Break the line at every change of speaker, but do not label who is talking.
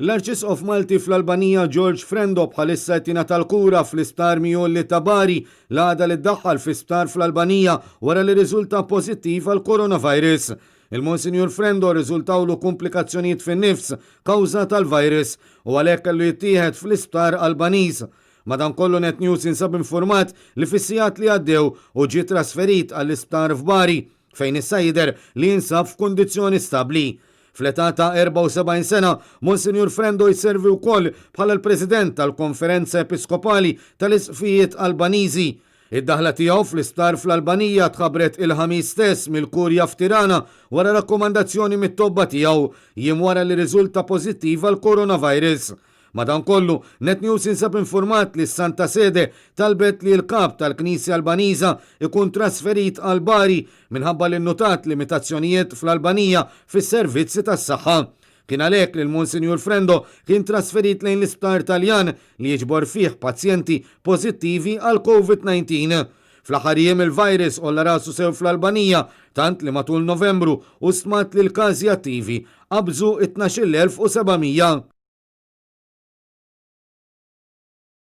L-Arċisqof Malti fl-Albanija George Frendo bħalissa qed jingħata l-kura fl-Isptar Miulli ta' Bari l-għada li ddaħħal fi sptar fl-Albanija wara li rriżulta pożittiv għall-coronavirus. Il-Monsinjur Frendo rriżultawlu kumplikazzjonijiet fin-nifs kawża tal-virus u għalhekk kellu jittieħed fl-isptar Albaniż. Madankollu Net News jinsab infurmat li fis-sigħat li għaddew hu ġie trasferit għall-isptar f'Bari fejn issa jidher li jinsab f'kundizzjoni stabbli. Fl-età ta' 74 sena, Monsinjur Frendo jservi wkoll bħala l-President tal-Konferenza Episkopali tal-Isqfijiet Albaniżi. Id-daħla tiegħu fl-isptar fl-Albanija tħabbret il-Ħamis stess mill-Kurja f'Tirana wara rakkomandazzjoni mit-tobba tiegħu, jiem wara li rriżulta pożittiv għall-coronavirus. Madankollu, Net News jinsab infurmat li s-Santa Sede talbet li l-Kap tal-Knisja Albaniża jkun trasferit għal Bari minħabba li nnutat limitazzjonijiet fl-Albanija fis-servizzi tas-saħħa. Kien għalhekk li l-Monsinjur Frendo kien trasferit lejn l-isptar Taljan li jiġbor fih pazjenti pożittivi għall-Covid-19. Fl-aħħar jiem il-virus għolla rasu sew fl-Albanija tant li matul Novembru hu stmat li l-każi attivi qabżu t-12,700.